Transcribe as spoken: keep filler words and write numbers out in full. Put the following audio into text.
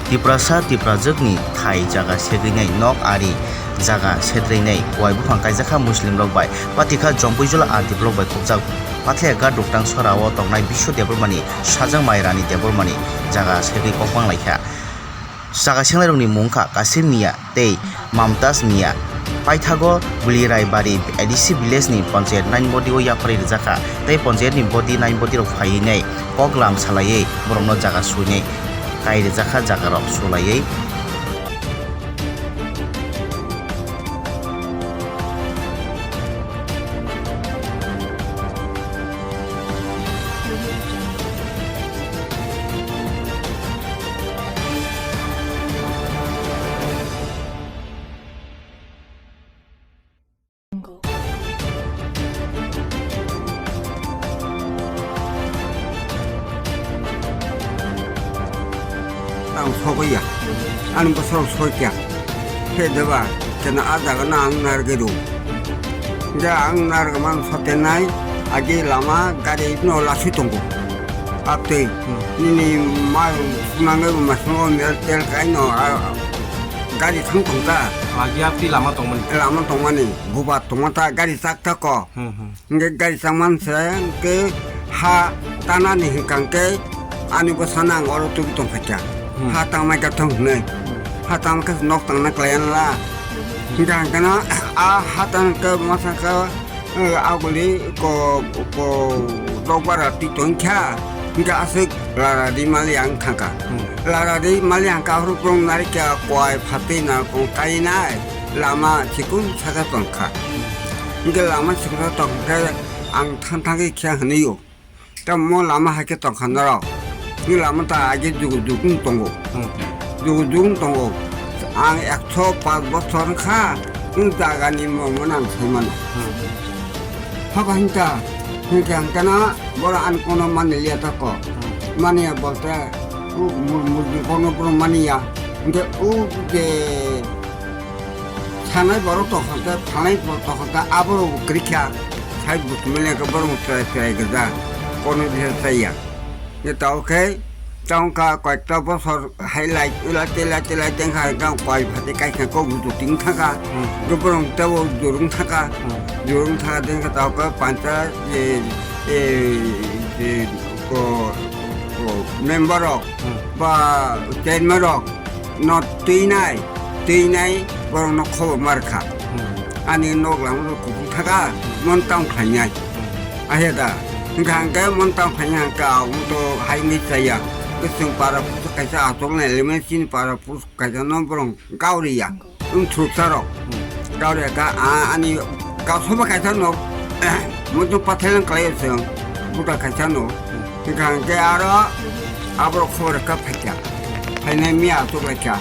Tiprasa Tiprajwkni thai jaga segwinai nok ari jaga sedreinai kuwai buphang kaijakha Muslimrok bai. Patikha Jompuijula R D block bai khukjak Pathlaya Ghat Ruktang Sora o tongnai Biswa Debbarmani sajwk Mairani Debbarmani jaga segwi kokbang laikha. Jaga sengnairokni mung wngkha Kasim Miya tei Mamtaz Miya. Paithago Bulirai Bari A D C village ni Panchayat nine body o yapharwi rwjakha tei Panchayat ni body nine body rok phaiwi nai kok lam salaiwi borokno jaga suinai kai rwjakha jaga rok sulaiwi. Ang sogwi ya. Ani bosor soi kya. He deba, kena a jaga no ang narwgwi rw. Hingke ang narwgman sotenai, agi lama gari no lasui tongo. Aptwi, hmm, nini ma sunangwi bo masung o mel tel kai no, a, gari thang tong ta. Agi aptwi lama tongmani. Lama tongmani, buba tongma ta, gari chak ta ko. Hmm, hmm. Hingke gari changman se, hingke ha tanani hingka hingke ani bwsano ang oro tubui tongphaikha. Hmm. Ha tangmai kha thang hwnwi. Hmm. Ha tangma khe nok tangna klaiya la. Hingka hingke no a ha tang khe masa khe, eh, aguli ko, ko dogba rati tongkha. Hingke aswk lara di mali ang thangkha. Hmm. Lara di mali ang kahru prong narikha koi phatwi na kong kainai. Lama chikun saka tongkha. Hingke lama chikun saka tongkha khe ang thang thangwi khe hwnwi o. Tamo lama hai khe tongkha norok. Ni lama ta age jugu jugu tongo. Hmm. Jugu jugu tongo. Ang ekso pas bosor kha, ni jaga ni mo mwnang sai mano. Hmm. Haba hinta, hinta ang kana bora an kono mani liya ta ko. Hmm. Mani ya bolte, u mur mur kono bro mani ya. Hingke u je Sanai borok tongkha khe, phalnai borok tongkha khe, aborok bo kwrwi kha. Sai buchumani khe borok chwrai chwrai gajak. Kono bisa chaya. Ye tao khe, tongkha koita bosor hai lai, ulai telai telai tengkha, gang koi phate kai kha, kok buchuk ting thangkha. Hmm. Ge borok tebo jurung thangkha. Hmm. Jurung thangkha tengkha tao khe pancha, e, e, e, ko, ko member rok. Hmm. Ba chairman rok no twi nai, twi nai borok no khobor mar kha. Hmm. Ani nok lam rok kutung thaka, hmm, mon tang khlai nai. Hmm. Ahe da. Hingkha hingke mon tang khlai nai hingke ang to hai ni chaya. Ke chwng para pusu kaisa achok nai lemai chini para pusu kaisa no borok gauri ya. Wng thuruksa rok. Hmm. Gauri ya ka, a, ani gausoba kaisa no. Mo to pathai lang klai chwng. Buda kaisa no. Hmm. Hingkha hingke aro aborok khobor kha phaikha. Phainai miya achuk laikha.